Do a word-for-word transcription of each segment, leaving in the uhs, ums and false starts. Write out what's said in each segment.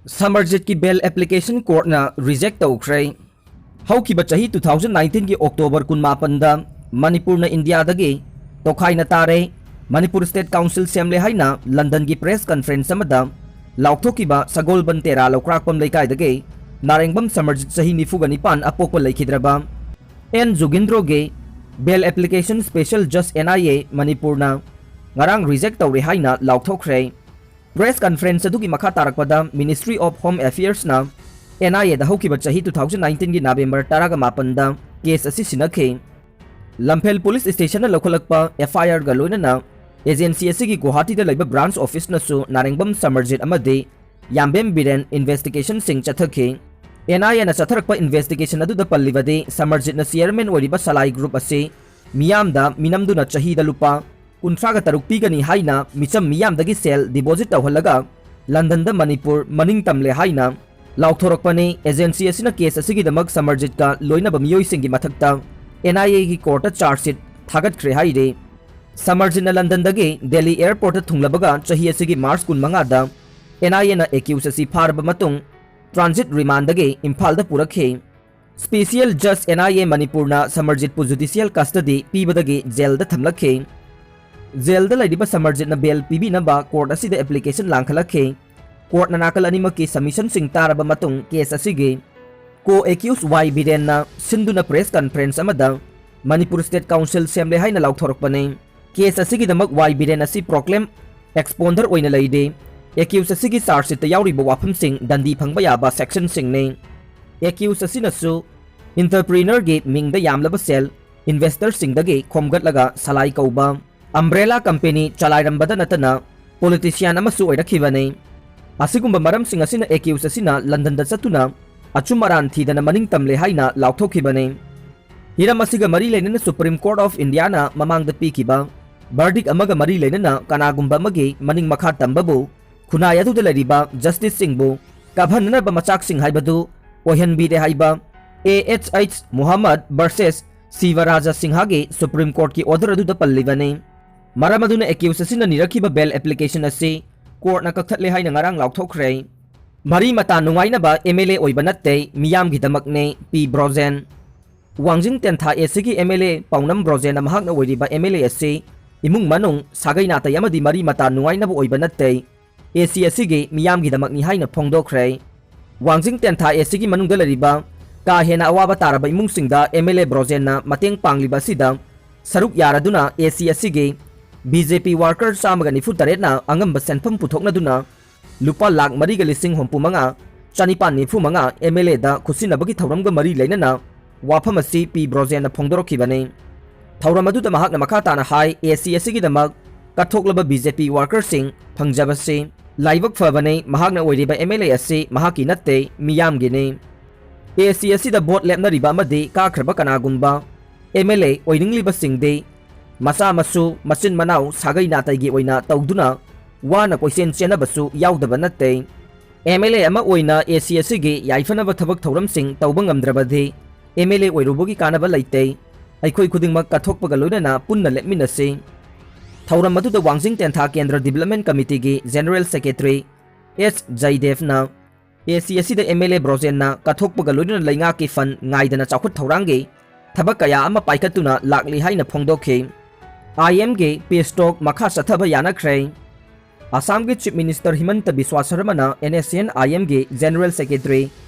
ꯁꯃꯔꯖꯤꯠꯀꯤ bail application courtꯅ reject ꯇꯧꯈ꯭ꯔꯦ꯫ ꯍꯧꯈꯤꯕ ꯆꯍꯤ two thousand nineteenꯒꯤ October ꯀꯨꯟꯃꯥꯄꯟꯗ ꯃꯅꯤꯄꯨꯔꯅ ꯏꯟꯗꯤꯌꯥꯗꯒꯤ ꯇꯣꯈꯥꯏꯅ ꯇꯥꯔꯦ꯫ ꯃꯅꯤꯄꯨꯔ State Council ꯁꯦꯝꯂꯦ ꯍꯥꯏꯅ ꯂꯟꯗꯟꯒꯤ press conference ꯑꯃꯗ ꯂꯥꯎꯊꯣꯛꯈꯤꯕ ꯁꯒꯣꯜꯕꯟ ꯇꯦꯔꯥ ꯂꯧꯀ꯭ꯔꯥꯛꯄꯝ ꯂꯩꯀꯥꯏꯗꯒꯤ ꯅꯥꯔꯦꯡꯕꯝ ꯁꯃꯔꯖꯤꯠ, ꯆꯍꯤ ꯅꯤꯐꯨꯒ ꯅꯤꯄꯥꯟ, ꯑꯄꯣꯛꯄ ꯂꯩꯈꯤꯗ꯭ꯔꯕ and ꯖꯨꯒꯤꯟꯗ꯭ꯔꯣꯒꯤ bail application Special Judge NIA ꯃꯅꯤꯄꯨꯔꯅ ꯉꯔꯥꯡ reject ꯇꯧꯔꯦ ꯍꯥꯏꯅ ꯂꯥꯎꯊꯣꯛꯈ꯭ꯔꯦ꯫ Press conference ꯑꯗꯨꯒꯤ ꯃꯈꯥ ꯇꯥꯔꯛꯄꯗ Ministry of Home Affairsꯅ NIAꯗ ꯍꯧꯈꯤꯕ ꯆꯍꯤ two thousand nineteenꯒꯤ November ꯇꯔꯥꯒ ꯃꯥꯄꯟꯗ case ꯑꯁꯤ ꯁꯤꯟꯅꯈꯤ꯫ ꯂꯝꯐꯦꯜ police stationꯅ ꯂꯧꯈꯠꯂꯛꯄ FIRꯒ ꯂꯣꯏꯅꯅ agency ꯑꯁꯤꯒꯤ ꯒꯨꯋꯥꯍꯥꯇꯤꯗ ꯂꯩꯕ branch officeꯅꯁꯨ ꯅꯥꯔꯦꯡꯕꯝ ꯁꯃꯔꯖꯤꯠ ꯑꯃꯗꯤ ꯌꯥꯝꯕꯦꯝ ꯕꯤꯔꯦꯟ investigationꯁꯤꯡ ꯆꯠꯊꯈꯤ꯫ NIAꯅ ꯆꯠꯊꯔꯛꯄ investigation ꯑꯗꯨꯗ ꯄꯜꯂꯤꯕꯗꯤ ꯁꯃꯔꯖꯤꯠꯅ chairman ꯑꯣꯏꯔꯤꯕ ꯁꯂꯥꯏ group ꯑꯁꯤ ꯃꯤꯌꯥꯝꯗ ꯃꯤꯅꯝꯗꯨꯅ ꯆꯍꯤꯗ ꯂꯨꯄꯥ ꯀꯨꯟꯊ꯭ꯔꯥꯒ ꯇꯔꯨꯛ ꯄꯤꯒꯅꯤ ꯍꯥꯏꯅ ꯃꯤꯆꯝ ꯃꯤꯌꯥꯝꯗꯒꯤ ꯁꯦꯜ deposit ꯇꯧꯍꯜꯂꯒ ꯂꯟꯗꯟꯗ ꯃꯅꯤꯄꯨꯔ ꯃꯅꯤꯡ ꯇꯝꯂꯦ ꯍꯥꯏꯅ ꯂꯥꯎꯊꯣꯔꯛꯄꯅꯤ꯫ Agency ꯑꯁꯤꯅ case ꯑꯁꯤꯒꯤꯗꯃꯛ ꯁꯃꯔꯖꯤꯠꯀ ꯂꯣꯏꯅꯕ ꯃꯤꯑꯣꯏꯁꯤꯡꯒꯤ ꯃꯊꯛꯇ NIAꯒꯤ courtꯇ charge sheet ꯊꯥꯒꯠꯈ꯭ꯔꯦ ꯍꯥꯏꯔꯤ꯫ ꯁꯃꯔꯖꯤꯠꯅ ꯂꯟꯗꯟꯗꯒꯤ ꯗꯦꯜꯂꯤ airportꯇ ꯊꯨꯡꯂꯕꯒ ꯆꯍꯤ ꯑꯁꯤꯒꯤ March ꯀꯨꯟꯃꯉꯥꯗ NIAꯅ accused ꯑꯁꯤ ꯐꯥꯔꯕ ꯃꯇꯨꯡ transit remandꯗꯒꯤ ꯏꯝꯐꯥꯜꯗ ꯄꯨꯔꯛꯈꯤ꯫ Special Judge NIA ꯃꯅꯤꯄꯨꯔꯅ ꯁꯃꯔꯖꯤꯠꯄꯨ judicial custody ꯄꯤꯕꯗꯒꯤ jailꯗ ꯊꯝꯂꯛꯈꯤ꯫ Jailꯗ ꯂꯩꯔꯤꯕ ꯁꯃꯔꯖꯤꯠꯅ bail ꯄꯤꯕꯤꯅꯕ court ꯑꯁꯤꯗ application ꯂꯥꯡꯈꯠꯂꯛꯈꯤ꯫ Courtꯅ ꯅꯥꯀꯜ ꯑꯅꯤꯃꯛꯀꯤ submissionꯁꯤꯡ ꯇꯥꯔꯕ ꯃꯇꯨꯡ case ꯑꯁꯤꯒꯤ co-accused ꯋꯥꯏ ꯕꯤꯔꯦꯟꯅ ꯁꯤꯟꯗꯨꯅ press conference ꯑꯃꯗ ꯃꯅꯤꯄꯨꯔ State Council ꯁꯦꯝꯂꯦ ꯍꯥꯏꯅ ꯂꯥꯎꯊꯣꯔꯛꯄꯅꯤ꯫ Case ꯑꯁꯤꯒꯤꯗꯃꯛ ꯋꯥꯏ ꯕꯤꯔꯦꯟ ꯑꯁꯤ proclaim exponer ꯑꯣꯏꯅ ꯂꯩꯔꯤ꯫ Accused ꯑꯁꯤꯒꯤ charge sheetꯇ ꯌꯥꯎꯔꯤꯕ ꯋꯥꯐꯝꯁꯤꯡ ꯗꯟꯗꯤ ꯐꯪꯕ ꯌꯥꯕ sectionꯁꯤꯡꯅꯤ꯫ Accused ꯑꯁꯤꯅꯁꯨ entrepreneurꯒꯤ ꯃꯤꯡꯗ ꯌꯥꯝꯂꯕ ꯁꯦꯜ investorꯁꯤꯡꯗꯒꯤ ꯈꯣꯝꯒꯠꯂꯒ ꯁꯂꯥꯏ ꯀꯧꯕ umbrella company ꯆꯂꯥꯏꯔꯝꯕꯗ ꯅꯠꯇꯅ politician ꯑꯃꯁꯨ ꯑꯣꯏꯔꯛꯈꯤꯕꯅꯤ꯫ ꯑꯁꯤꯒꯨꯝꯕ ꯃꯔꯝꯁꯤꯡ ꯑꯁꯤꯅ accused ꯑꯁꯤꯅ ꯂꯟꯗꯟꯗ ꯆꯠꯇꯨꯅ ꯑꯆꯨꯝ ꯑꯔꯥꯟ ꯊꯤꯗꯅ ꯃꯅꯤꯡ ꯇꯝꯂꯦ ꯍꯥꯏꯅ ꯂꯥꯎꯊꯣꯛꯈꯤꯕꯅꯤ꯫ ꯍꯤꯔꯝ ꯑꯁꯤꯒ ꯃꯔꯤ ꯂꯩꯅꯅ Supreme Court of Indiaꯅ ꯃꯃꯥꯡꯗ ꯄꯤꯈꯤꯕ verdict ꯑꯃꯒ ꯃꯔꯤ ꯂꯩꯅꯅ ꯀꯅꯥꯒꯨꯝꯕ ꯑꯃꯒꯤ ꯃꯅꯤꯡ ꯃꯈꯥ ꯇꯝꯕꯕꯨ ꯈꯨꯟꯅꯥꯏ ꯑꯗꯨꯗ ꯂꯩꯔꯤꯕ justiceꯁꯤꯡꯕꯨ ꯀꯥꯞꯍꯟꯅꯅꯕ ꯃꯆꯥꯛꯁꯤꯡ ꯍꯥꯏꯕꯗꯨ ꯑꯣꯏꯍꯟꯕꯤꯔꯦ ꯍꯥꯏꯕ A H H Mohammed versus Shivraj ꯁꯤꯡꯍꯒꯤ Supreme Courtꯀꯤ order ꯑꯗꯨꯗ ꯄꯜꯂꯤꯕꯅꯤ꯫ ꯃꯔꯝ ꯑꯗꯨꯅ accused ꯑꯁꯤꯅ ꯅꯤꯔꯛꯈꯤꯕ bail application ꯑꯁꯤ courtꯅ ꯀꯛꯊꯠꯂꯦ ꯍꯥꯏꯅ ꯉꯔꯥꯡ ꯂꯥꯎꯊꯣꯛꯈ꯭ꯔꯦ꯫ ꯃꯔꯤ ꯃꯇꯥ ꯅꯨꯡꯉꯥꯏꯅꯕ ꯑꯦꯝ ꯑꯦꯜ ꯑꯦ ꯑꯣꯏꯕ ꯅꯠꯇꯦ, ꯃꯤꯌꯥꯝꯒꯤꯗꯃꯛꯅꯦ, ꯄꯤ ꯕ꯭ꯔꯣꯖꯦꯟ꯫ ꯋꯥꯡꯖꯤꯡ ꯇꯦꯟꯊꯥ ꯑꯦ ꯁꯤꯒꯤ ꯑꯦꯝ ꯑꯦꯜ ꯑꯦ ꯄꯥꯎꯅꯝ ꯕ꯭ꯔꯣꯖꯦꯟꯅ ꯃꯍꯥꯛꯅ ꯑꯣꯏꯔꯤꯕ ꯑꯦꯝ ꯑꯦꯜ ꯑꯦ ꯑꯁꯤ ꯏꯃꯨꯡ ꯃꯅꯨꯡ, ꯁꯥꯒꯩ ꯅꯥꯇꯩ ꯑꯃꯗꯤ ꯃꯔꯤ ꯃꯇꯥ ꯅꯨꯡꯉꯥꯏꯅꯕ ꯑꯣꯏꯕ ꯅꯠꯇꯦ, ꯑꯦ ꯁꯤ ꯑꯁꯤꯒꯤ ꯃꯤꯌꯥꯝꯒꯤꯗꯃꯛꯅꯤ ꯍꯥꯏꯅ ꯐꯣꯡꯗꯣꯛꯈ꯭ꯔꯦ꯫ ꯋꯥꯡꯖꯤꯡ ꯇꯦꯟꯊꯥ ꯑꯦ ꯁꯤꯒꯤ ꯃꯅꯨꯡꯗ ꯂꯩꯔꯤꯕ ꯀꯥ ꯍꯦꯟꯅ ꯑꯋꯥꯕ ꯇꯥꯔꯕ ꯏꯃꯨꯡꯁꯤꯡꯗ ꯑꯦꯝ ꯑꯦꯜ ꯑꯦ ꯕ꯭ꯔꯣꯖꯦꯟꯅ ꯃꯇꯦꯡ ꯄꯥꯡꯂꯤꯕ ꯑꯁꯤꯗ ꯁꯔꯨꯛ ꯌꯥꯔꯗꯨꯅ ꯑꯦ ꯁꯤ ꯑꯁꯤꯒꯤ ꯕꯤ ꯖꯦ ꯄꯤ ꯋꯥꯔꯀꯔ ꯆꯥꯝꯃꯒ ꯅꯤꯐꯨ ꯇꯔꯦꯠꯅ ꯑꯉꯝꯕ ꯁꯦꯟꯐꯝ ꯄꯨꯊꯣꯛꯅꯗꯨꯅ ꯂꯨꯄꯥ ꯂꯥꯈ ꯃꯔꯤꯒ ꯂꯤꯁꯤꯡ ꯍꯨꯝꯐꯨ ꯃꯉꯥ, ꯆꯅꯤꯄꯥꯟ ꯅꯤꯐꯨ ꯃꯉꯥ ꯑꯦꯝ ꯑꯦꯜ ꯑꯦꯗ ꯈꯨꯠꯁꯤꯟꯅꯕꯒꯤ ꯊꯧꯔꯝꯒ ꯃꯔꯤ ꯂꯩꯅꯅ ꯋꯥꯐꯝ ꯑꯁꯤ ꯄꯤ ꯕ꯭ꯔꯣꯖꯦꯟꯅ ꯐꯣꯡꯗꯣꯔꯛꯈꯤꯕꯅꯤ꯫ ꯊꯧꯔꯝ ꯑꯗꯨꯗ ꯃꯍꯥꯛꯅ ꯃꯈꯥ ꯇꯥꯅ ꯍꯥꯏ, ꯑꯦ ꯁꯤ ꯑꯁꯤꯒꯤꯗꯃꯛ ꯀꯠꯊꯣꯛꯂꯕ ꯕꯤ ꯖꯦ ꯄꯤ ꯋꯥꯔꯀꯔꯁꯤꯡ ꯐꯪꯖꯕꯁꯤ ꯂꯥꯏꯕꯛ ꯐꯕꯅꯤ, ꯃꯍꯥꯛꯅ ꯑꯣꯏꯔꯤꯕ ꯑꯦꯝ ꯑꯦꯜ ꯑꯦ ꯑꯁꯤ ꯃꯍꯥꯛꯀꯤ ꯅꯠꯇꯦ, ꯃꯤꯌꯥꯝꯒꯤꯅꯤ꯫ ꯑꯦ ꯁꯤ ꯑꯁꯤꯗ ꯚꯣꯠ ꯂꯦꯞꯅꯔꯤꯕ ꯑꯃꯗꯤ ꯀꯥꯈ꯭ꯔꯕ ꯀꯅꯥꯒꯨꯝꯕ ꯑꯦꯝ ꯑꯦꯜ ꯑꯦ ꯑꯣꯏꯅꯤꯡꯂꯤꯕꯁꯤꯡꯗꯤ ꯃꯆꯥ ꯃꯁꯨ, ꯃꯆꯤꯟ ꯃꯅꯥꯎ, ꯁꯥꯒꯩ ꯅꯥꯇꯩꯒꯤ ꯑꯣꯏꯅ ꯇꯧꯗꯨꯅ ꯋꯥꯅ ꯀꯣꯏꯆꯦꯟ ꯆꯦꯟꯅꯕꯁꯨ ꯌꯥꯎꯗꯕ ꯅꯠꯇꯦ꯫ ꯑꯦꯝ ꯑꯦꯜ ꯑꯦ ꯑꯃ ꯑꯣꯏꯅ ꯑꯦ ꯁꯤ ꯑꯁꯤꯒꯤ ꯌꯥꯏꯐꯅꯕ ꯊꯕꯛ ꯊꯧꯔꯝꯁꯤꯡ ꯇꯧꯕ ꯉꯝꯗ꯭ꯔꯕꯗꯤ ꯑꯦꯝ ꯑꯦꯜ ꯑꯦ ꯑꯣꯏꯔꯨꯕꯒꯤ ꯀꯥꯟꯅꯕ ꯂꯩꯇꯦ꯫ ꯑꯩꯈꯣꯏ ꯈꯨꯗꯤꯡꯃꯛ ꯀꯠꯊꯣꯛꯄꯒ ꯂꯣꯏꯅꯅ ꯄꯨꯟꯅ ꯂꯦꯞꯃꯤꯟꯅꯁꯤ꯫ ꯊꯧꯔꯝ ꯑꯗꯨꯗ ꯋꯥꯡꯖꯤꯡ ꯇꯦꯟꯊꯥ ꯀꯦꯟꯗ꯭ꯔ ꯗꯤꯕꯦꯂꯞꯃꯦꯟ ꯀꯃꯤꯇꯤꯒꯤ ꯖꯦꯅꯔꯦꯜ ꯁꯦꯀ꯭ꯔꯦꯇꯔꯤ ꯑꯦꯁ ꯖꯌꯗꯦꯕꯅ ꯑꯦ ꯁꯤ ꯑꯁꯤꯗ ꯑꯦꯝ ꯑꯦꯜ ꯑꯦ ꯕ꯭ꯔꯣꯖꯦꯟꯅ ꯀꯠꯊꯣꯛꯄꯒ ꯂꯣꯏꯅꯅ ꯂꯩꯉꯥꯛꯀꯤ ꯐꯟ ꯉꯥꯏꯗꯅ ꯆꯥꯎꯈꯠ ꯊꯧꯔꯥꯡꯒꯤ ꯊꯕꯛ ꯀꯌꯥ ꯑꯃ ꯄꯥꯏꯈꯠꯇꯨꯅ ꯂꯥꯛꯂꯤ ꯍꯥꯏꯅ ꯐꯣꯡꯗꯣꯛꯈꯤ꯫ ꯑꯥꯏ ꯑꯦꯝꯒꯤ ꯄꯦꯁ ꯇꯣꯛ ꯃꯈꯥ ꯆꯠꯊꯕ ꯌꯥꯅꯈ꯭ꯔꯦ꯫ ꯑꯁꯥꯝꯒꯤ ꯆꯤꯐ ꯃꯤꯅꯤꯁꯇꯔ ꯍꯤꯃꯟꯇ ꯕꯤꯁ꯭ꯋꯥ ꯁꯔꯃꯅ ꯑꯦꯟ ꯑꯦꯁ ꯑꯦꯟ ꯑꯥꯏ ꯑꯦꯝꯒꯤ ꯖꯦꯅꯔꯦꯜ ꯁꯦꯀ꯭ꯔꯦꯇꯔꯤ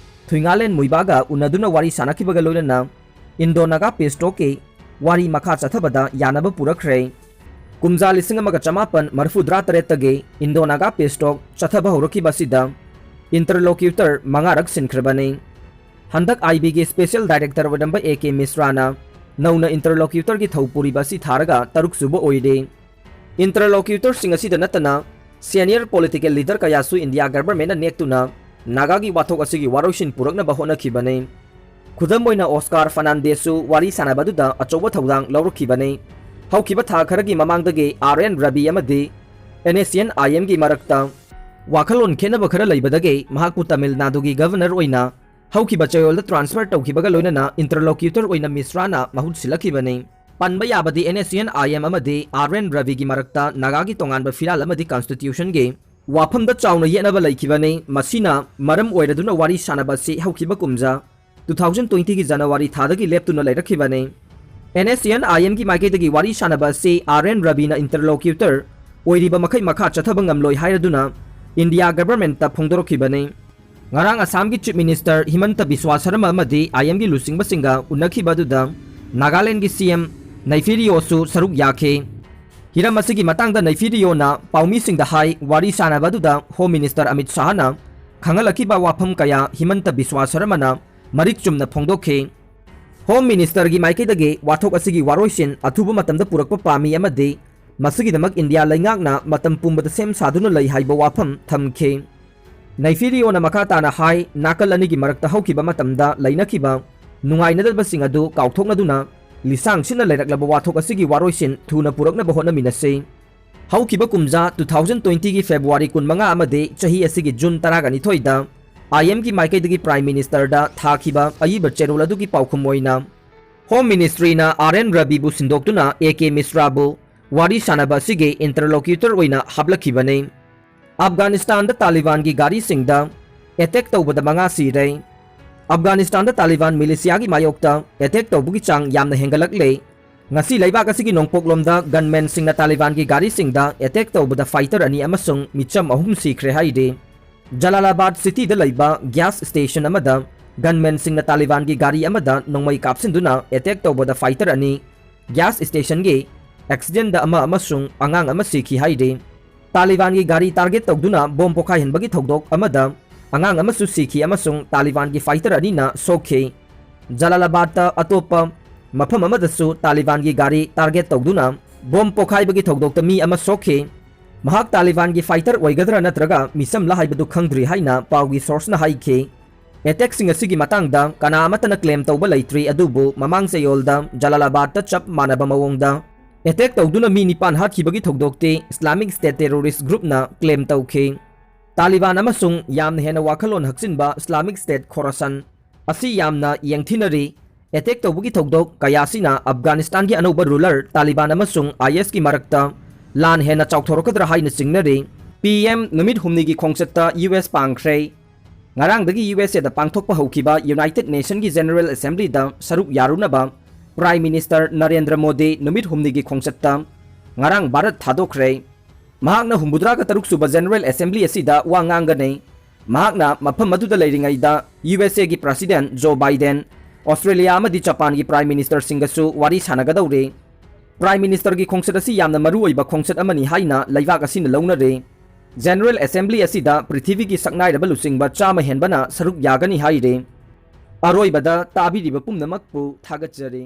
ꯊꯨꯏꯉꯥꯂꯦꯟ ꯃꯨꯏꯕꯥꯒ ꯎꯅꯗꯨꯅ ꯋꯥꯔꯤ ꯁꯥꯅꯈꯤꯕꯒ ꯂꯣꯏꯅꯅ ꯏꯟꯗꯣ ꯅꯥꯒꯥ ꯄꯦꯁ ꯇꯣꯛꯀꯤ ꯋꯥꯔꯤ ꯃꯈꯥ ꯆꯠꯊꯕꯗ ꯌꯥꯅꯕ ꯄꯨꯔꯛꯈ꯭ꯔꯦ꯫ ꯀꯨꯝꯖꯥ ꯂꯤꯁꯤꯡ ꯑꯃꯒ ꯆꯃꯥꯄꯟ ꯃꯔꯤꯐꯨꯇꯔꯥ ꯇꯔꯦꯠꯇꯒꯤ ꯏꯟꯗꯣ ꯅꯥꯒꯥ ꯄꯦꯁ ꯇꯣꯛ ꯆꯠꯊꯕ ꯍꯧꯔꯛꯈꯤꯕ ꯑꯁꯤꯗ ꯏꯟꯇꯔꯂꯣꯀ꯭ꯌꯨꯇꯔ ꯃꯉꯥꯔꯛ ꯁꯤꯟꯈ꯭ꯔꯕꯅꯤ꯫ ꯍꯟꯗꯛ ꯑꯥꯏ ꯕꯤꯒꯤ ꯁ꯭ꯄꯦꯁꯤꯌꯦꯜ ꯗꯥꯏꯔꯦꯛꯇꯔ ꯑꯣꯏꯔꯝꯕ ꯑꯦ ꯀꯦ ꯃꯤꯁ꯭ꯔꯥꯅ ꯅꯧꯅ ꯏꯟꯇꯔꯂꯣꯀ꯭ꯌꯨꯇꯔꯒꯤ ꯊꯧ ꯄꯨꯔꯤꯕ ꯑꯁꯤ ꯊꯥꯔꯒ ꯇꯔꯨꯛ ꯁꯨꯕ ꯑꯣꯏꯔꯦ꯫ ꯏꯟꯇꯔꯂꯣꯀ꯭ꯌꯨꯇꯔꯁꯤꯡ ꯑꯁꯤꯗ ꯅꯠꯇꯅ ꯁꯦꯅꯤꯌꯔ ꯄꯣꯂꯤꯇꯤꯀꯦꯜ ꯂꯤꯗꯔ ꯀꯌꯥꯁꯨ ꯏꯟꯗꯤꯌꯥ ꯒꯚꯔꯟꯃꯦꯟꯠꯅ ꯅꯦꯛꯇꯨꯅ ꯅꯥꯒꯥꯒꯤ ꯋꯥꯊꯣꯛ ꯑꯁꯤꯒꯤ ꯋꯥꯔꯣꯏꯁꯤꯟ ꯄꯨꯔꯛꯅꯕ ꯍꯣꯠꯅꯈꯤꯕꯅꯤ꯫ ꯈꯨꯗꯝ ꯑꯣꯏꯅ ꯑꯣꯁꯀꯥꯔ ꯐꯔꯅꯥꯟꯗꯦꯁꯁꯨ ꯋꯥꯔꯤ ꯁꯥꯟꯅꯕ ꯑꯗꯨꯗ ꯑꯆꯧꯕ ꯊꯧꯗꯥꯡ ꯂꯧꯔꯛꯈꯤꯕꯅꯤ꯫ ꯍꯧꯈꯤꯕ ꯊꯥ ꯈꯔꯒꯤ ꯃꯃꯥꯡꯗꯒꯤ ꯑꯥꯔ ꯑꯦꯟ ꯔꯕꯤ ꯑꯃꯗꯤ ꯑꯦꯟ ꯑꯦꯁ ꯑꯦꯟ ꯑꯥꯏ ꯑꯦꯝꯒꯤ ꯃꯔꯛꯇ ꯋꯥꯈꯜꯂꯣꯟ ꯈꯦꯠꯅꯕ ꯈꯔ ꯂꯩꯕꯗꯒꯤ ꯃꯍꯥꯛꯄꯨ ꯇꯥꯃꯤꯜ ꯅꯥꯗꯨꯒꯤ ꯒꯚꯔꯅꯔ ꯑꯣꯏꯅ ꯍꯧꯈꯤꯕ ꯆꯌꯣꯜꯗ ꯇ꯭ꯔꯥꯟꯁꯐꯔ ꯇꯧꯈꯤꯕꯒ ꯂꯣꯏꯅꯅ ꯏꯟꯇꯔꯂꯣꯀ꯭ꯌꯨꯇꯔ ꯑꯣꯏꯅ ꯃꯤꯁ꯭ꯔꯥꯅ ꯃꯍꯨꯠ ꯁꯤꯜꯂꯛꯈꯤꯕꯅꯤ꯫ ꯄꯟꯕ ꯌꯥꯕꯗꯤ N S N I M ꯑꯃꯗꯤ ꯑꯥꯔ ꯑꯦꯟ ꯔꯕꯤꯒꯤ ꯃꯔꯛꯇ ꯅꯥꯒꯥꯒꯤ ꯇꯣꯉꯥꯟꯕ ꯐꯤꯔꯥꯜ ꯑꯃꯗꯤ ꯀꯟꯁꯇꯤꯇ꯭ꯌꯨꯁꯟꯒꯤ ꯋꯥꯐꯝꯗ ꯆꯥꯎꯅ ꯌꯦꯠꯅꯕ ꯂꯩꯈꯤꯕꯅꯤ꯫ ꯃꯁꯤꯅ ꯃꯔꯝ ꯑꯣꯏꯔꯗꯨꯅ ꯋꯥꯔꯤ ꯁꯥꯟꯅꯕ ꯑꯁꯤ ꯍꯧꯈꯤꯕ ꯀꯨꯝꯖꯥ two thousand twenty ꯒꯤ ꯖꯅꯋꯥꯔꯤ ꯊꯥꯗꯒꯤ ꯂꯦꯞꯇꯨꯅ ꯂꯩꯔꯛꯈꯤꯕꯅꯤ꯫ NSCN-IM ꯒꯤ ꯃꯥꯏꯀꯩꯗꯒꯤ ꯋꯥꯔꯤ ꯁꯥꯟꯅꯕ ꯑꯁꯤ R N Ravi ꯅ interlocutor ꯑꯣꯏꯔꯤꯕ ꯃꯈꯩ ꯃꯈꯥ ꯆꯠꯊꯕ ꯉꯝꯂꯣꯏ ꯍꯥꯏꯔꯗꯨꯅ India government ꯇ ꯐꯣꯡꯗꯣꯔꯛꯈꯤꯕꯅꯤ꯫ ꯉꯔꯥꯡ ꯑꯁꯥꯝꯒꯤ Chief Minister ꯍꯤꯃꯟꯇ ꯕꯤꯁ꯭ꯋꯥ ꯁꯔꯃ ꯑꯃꯗꯤ IM ꯒꯤ ꯂꯨꯆꯤꯡꯕꯁꯤꯡꯒ ꯎꯅꯈꯤꯕ ꯑꯗꯨꯗ ꯅꯥꯒꯥꯂꯦꯟꯒꯤ CM ꯅꯩꯐꯤꯔꯤꯌꯣꯁꯨ ꯁꯔꯨꯛ ꯌꯥꯈꯤ꯫ ꯍꯤꯔꯝ ꯑꯁꯤꯒꯤ ꯃꯇꯥꯡꯗ ꯅꯩꯐꯤꯔꯤꯌꯣꯅ ꯄꯥꯎꯃꯤꯁꯤꯡꯗ ꯍꯥꯏ, ꯋꯥꯔꯤ ꯁꯥꯟꯅꯕ ꯑꯗꯨꯗ Home Minister ꯑꯃꯤꯠ ꯁꯥꯍꯅ ꯈꯪꯍꯜꯂꯛꯈꯤꯕ ꯋꯥꯐꯝ ꯀꯌꯥ ꯍꯤꯃꯟꯇ ꯕꯤꯁ꯭ꯋꯥ ꯁꯔꯃꯅ ꯃꯔꯤꯛ ꯆꯨꯝꯅ ꯐꯣꯡꯗꯣꯛꯈꯤ꯫ Home Minister ꯒꯤ ꯃꯥꯏꯀꯩꯗꯒꯤ ꯋꯥꯊꯣꯛ ꯑꯁꯤꯒꯤ ꯋꯥꯔꯣꯏꯁꯤꯟ ꯑꯊꯨꯕ ꯃꯇꯝꯗ ꯄꯨꯔꯛꯄ ꯄꯥꯝꯃꯤ ꯑꯃꯗꯤ ꯃꯁꯤꯒꯤꯗꯃꯛ ꯏꯟꯗꯤꯌꯥ ꯂꯩꯉꯥꯛꯅ ꯃꯇꯝ ꯄꯨꯝꯕꯗ ꯁꯦꯝ ꯁꯥꯗꯨꯅ ꯂꯩ ꯍꯥꯏꯕ ꯋꯥꯐꯝ ꯊꯝꯈꯤ꯫ ꯅꯩꯐꯤꯔꯤꯌꯣꯅ ꯃꯈꯥ ꯇꯥꯅ ꯍꯥꯏ, ꯅꯥꯀꯜ ꯑꯅꯤꯒꯤ ꯃꯔꯛꯇ ꯍꯧꯈꯤꯕ ꯃꯇꯝꯗ ꯂꯩꯅꯈꯤꯕ ꯅꯨꯡꯉꯥꯏꯅꯗꯕꯁꯤꯡ ꯑꯗꯨ ꯀꯥꯎꯊꯣꯛꯅꯗꯨꯅ ꯂꯤꯁꯥꯡ ꯁꯤꯠꯅ ꯂꯩꯔꯛꯂꯕ ꯋꯥꯊꯣꯛ ꯑꯁꯤꯒꯤ ꯋꯥꯔꯣꯏꯁꯤꯟ ꯊꯨꯅ ꯄꯨꯔꯛꯅꯕ ꯍꯣꯠꯅꯃꯤꯟꯅꯁꯤ꯫ ꯍꯧꯈꯤꯕ ꯀꯨꯝꯖꯥ two thousand twenty ꯒꯤ February ꯀꯨꯟꯃꯉꯥ ꯑꯃꯗꯤ ꯆꯍꯤ ꯑꯁꯤꯒꯤ June ꯇꯔꯥꯒ ꯅꯤꯊꯣꯏꯗ IM ꯒꯤ ꯃꯥꯏꯀꯩꯗꯒꯤ Prime Minister ꯗ ꯊꯥꯈꯤꯕ ꯑꯏꯕ ꯆꯦꯔꯣꯜ ꯑꯗꯨꯒꯤ ꯄꯥꯎꯈꯨꯝ ꯑꯣꯏꯅ Home Ministry ꯅ R N Ravi ꯕꯨ ꯁꯤꯟꯗꯣꯛꯇꯨꯅ A K ꯃꯤꯁ꯭ꯔꯥꯕꯨ ꯋꯥꯔꯤ ꯁꯥꯟꯅꯕ ꯑꯁꯤꯒꯤ interlocutor ꯑꯣꯏꯅ ꯍꯥꯞꯂꯛꯈꯤꯕꯅꯤ꯫ ꯑꯐꯒꯥꯅꯤꯁꯇꯥꯟꯗ ꯇꯥꯂꯤꯕꯥꯟꯒꯤ ꯒꯥꯔꯤꯁꯤꯡꯗ attack ꯇꯧꯕꯗ ꯃꯉꯥ ꯁꯤꯔꯦ꯫ ꯑꯐꯒꯥꯅꯤꯁꯇꯥꯟꯗ ꯇꯥꯂꯤꯕꯥꯟ ꯃꯤꯂꯤꯁꯤꯌꯥꯒꯤ ꯃꯥꯌꯣꯛꯇ attack ꯇꯧꯕꯒꯤ ꯆꯥꯡ ꯌꯥꯝꯅ ꯍꯦꯟꯒꯠꯂꯛꯂꯦ꯫ ꯉꯁꯤ ꯂꯩꯕꯥꯛ ꯑꯁꯤꯒꯤ ꯅꯣꯡꯄꯣꯛꯂꯣꯝꯗ gunman ꯁꯤꯡꯅ ꯇꯥꯂꯤꯕꯥꯟꯒꯤ ꯒꯥꯔꯤꯁꯤꯡꯗ attack ꯇꯧꯕꯗ fighter ꯑꯅꯤ ꯑꯃꯁꯨꯡ ꯃꯤꯆꯝ ꯑꯍꯨꯝ ꯁꯤꯈ꯭ꯔꯦ ꯍꯥꯏꯔꯤ꯫ ꯖꯂꯥꯂꯥꯕꯥꯗ city ꯗ ꯂꯩꯕ gas station ꯑꯃꯗ gunman ꯁꯤꯡꯅ ꯇꯥꯂꯤꯕꯥꯟꯒꯤ ꯒꯥꯔꯤ ꯑꯃꯗ ꯅꯣꯡꯃꯩ ꯀꯥꯞꯁꯤꯟꯗꯨꯅ attack ꯇꯧꯕꯗ fighter ꯑꯅꯤ, gas station ꯒꯤ accident ꯗ ꯑꯃ ꯑꯃꯁꯨꯡ ꯑꯉꯥꯡ ꯑꯃ ꯁꯤꯈꯤ ꯍꯥꯏꯔꯤ꯫ ꯇꯥꯂꯤꯕꯥꯟꯒꯤ ꯒꯥꯔꯤ target ꯇꯧꯗꯨꯅ bomb ꯄꯣꯈꯥꯏꯍꯟꯕꯒꯤ ꯊꯧꯗꯣꯛ ꯑꯃꯗ ꯑꯉꯥꯡ ꯑꯃꯁꯨ ꯁꯤꯈꯤ ꯑꯃꯁꯨꯡ ꯇꯥꯂꯤꯕꯥꯟꯒꯤ fighter ꯑꯅꯤꯅ ꯁꯣꯛꯈꯤ꯫ ꯖꯂꯥꯂꯥꯕꯥꯗꯇ ꯑꯇꯣꯞꯄ ꯃꯐꯝ ꯑꯃꯗꯁꯨ ꯇꯥꯂꯤꯕꯥꯟꯒꯤ ꯒꯥꯔꯤ target ꯇꯧꯗꯨꯅ bomb ꯄꯣꯈꯥꯏꯕꯒꯤ ꯊꯧꯗꯣꯛꯇ ꯃꯤ ꯑꯃ ꯁꯣꯛꯈꯤ꯫ ꯃꯍꯥꯛ ꯇꯥꯂꯤꯕꯥꯟꯒꯤ fighter ꯑꯣꯏꯒꯗ꯭ꯔꯥ ꯅꯠꯇ꯭ꯔꯒ ꯃꯤꯆꯝꯂ ꯍꯥꯏꯕꯗꯨ ꯈꯪꯗ꯭ꯔꯤ ꯍꯥꯏꯅ ꯄꯥꯎꯒꯤ source ꯅ ꯍꯥꯏꯈꯤ꯫ Attack ꯁꯤꯡ ꯑꯁꯤꯒꯤ ꯃꯇꯥꯡꯗ ꯀꯅꯥ ꯑꯃꯠꯇꯅ claim ꯇꯧꯕ ꯂꯩꯇ꯭ꯔꯤ, ꯑꯗꯨꯕꯨ ꯃꯃꯥꯡ ꯆꯌꯣꯜꯗ ꯖꯂꯥꯂꯥꯕꯥꯗꯇ ꯆꯞ ꯃꯥꯟꯅꯕ ꯃꯑꯣꯡꯗ attack ꯇꯧꯗꯨꯅ ꯃꯤ ꯅꯤꯄꯥꯟ ꯍꯥꯠꯈꯤꯕꯒꯤ ꯊꯧꯗꯣꯛꯇꯤ Islamic State terrorist group ꯅ claim ꯇꯧꯈꯤ꯫ ꯇꯥꯂꯤꯕꯥꯟ ꯑꯃꯁꯨꯡ ꯌꯥꯝꯅ ꯍꯦꯟꯅ ꯋꯥꯈꯜꯂꯣꯟ ꯍꯛꯆꯤꯟꯕ Islamic State Khorasan ꯑꯁꯤ ꯌꯥꯝꯅ ꯌꯦꯡꯊꯤꯅꯔꯤ꯫ Attack ꯇꯧꯕꯒꯤ ꯊꯧꯗꯣꯛ ꯀꯌꯥꯁꯤꯅ ꯑꯐꯒꯥꯅꯤꯁꯇꯥꯟꯒꯤ ꯑꯅꯧꯕ ruler ꯇꯥꯂꯤꯕꯥꯟ ꯑꯃꯁꯨꯡ IS ꯀꯤ ꯃꯔꯛꯇ ꯂꯥꯟ ꯍꯦꯟꯅ ꯆꯥꯎꯊꯣꯔꯛꯀꯗ꯭ꯔꯥ ꯍꯥꯏꯅ ꯆꯤꯡꯅꯔꯤ꯫ ꯄꯤ ꯑꯦꯝ ꯅꯨꯃꯤꯠ ꯍꯨꯝꯅꯤꯒꯤ ꯈꯣꯡꯆꯠꯇ ꯌꯨ ꯑꯦꯁ ꯄꯥꯡꯈ꯭ꯔꯦ꯫ ꯉꯔꯥꯡꯗꯒꯤ ꯌꯨ ꯑꯦꯁ ꯑꯦꯗ ꯄꯥꯡꯊꯣꯛꯄ ꯍꯧꯈꯤꯕ ꯌꯨꯅꯥꯏꯇꯦꯗ ꯅꯦꯁꯟꯒꯤ ꯖꯦꯅꯔꯦꯜ ꯑꯦꯁꯦꯝꯕ꯭ꯂꯤꯗ ꯁꯔꯨꯛ ꯌꯥꯔꯨꯅꯕ ꯄ꯭ꯔꯥꯏꯝ ꯃꯤꯅꯤꯁꯇꯔ ꯅꯔꯦꯟꯗ꯭ꯔ ꯃꯣꯗꯤ ꯅꯨꯃꯤꯠ ꯍꯨꯝꯅꯤꯒꯤ ꯈꯣꯡꯆꯠꯇ ꯉꯔꯥꯡ ꯚꯥꯔꯠ ꯊꯥꯗꯣꯛꯈ꯭ꯔꯦ꯫ ꯃꯍꯥꯛꯅ ꯍꯨꯝꯐꯨꯇꯔꯥꯒ ꯇꯔꯨꯛ ꯁꯨꯕ ꯖꯦꯅꯔꯦꯜ ꯑꯦꯁꯦꯝꯕ꯭ꯂꯤ ꯑꯁꯤꯗ ꯋꯥ ꯉꯥꯡꯒꯅꯤ꯫ ꯃꯍꯥꯛꯅ ꯃꯐꯝ ꯑꯗꯨꯗ ꯂꯩꯔꯤꯉꯩꯗ ꯌꯨ ꯑꯦꯁ ꯑꯦꯒꯤ ꯄ꯭ꯔꯁꯤꯗꯦꯟ ꯖꯣ ꯕꯥꯏꯗꯦꯟ, ꯑꯣꯁꯇ꯭ꯔꯦꯂꯤꯌꯥ ꯑꯃꯗꯤ ꯖꯄꯥꯟꯒꯤ ꯄ꯭ꯔꯥꯏꯝ ꯃꯤꯅꯤꯁꯇꯔꯁꯤꯡꯒꯁꯨ ꯋꯥꯔꯤ ꯁꯥꯟꯅꯒꯗꯧꯔꯤ꯫ ꯄ꯭ꯔꯥꯏꯝ ꯃꯤꯅꯤꯁꯇꯔꯒꯤ ꯈꯣꯡꯆꯠ ꯑꯁꯤ ꯌꯥꯝꯅ ꯃꯔꯨ ꯑꯣꯏꯕ ꯈꯣꯡꯆꯠ ꯑꯃꯅꯤ ꯍꯥꯏꯅ ꯂꯩꯕꯥꯛ ꯑꯁꯤꯅ ꯂꯧꯅꯔꯦ꯫ ꯖꯦꯅꯔꯦꯜ ꯑꯦꯁꯦꯝꯕ꯭ꯂꯤ ꯑꯁꯤꯗ ꯄ꯭ꯔꯤꯊꯤꯕꯤꯒꯤ ꯁꯛꯅꯥꯏꯔꯕ ꯂꯨꯆꯤꯡꯕ ꯆꯥꯝꯃ ꯍꯦꯟꯕꯅ ꯁꯔꯨꯛ ꯌꯥꯒꯅꯤ ꯍꯥꯏꯔꯦ꯫ ꯑꯔꯣꯏꯕꯗ ꯇꯥꯕꯤꯔꯤꯕ ꯄꯨꯝꯅꯃꯛꯄꯨ ꯊꯥꯒꯠꯆꯔꯤ꯫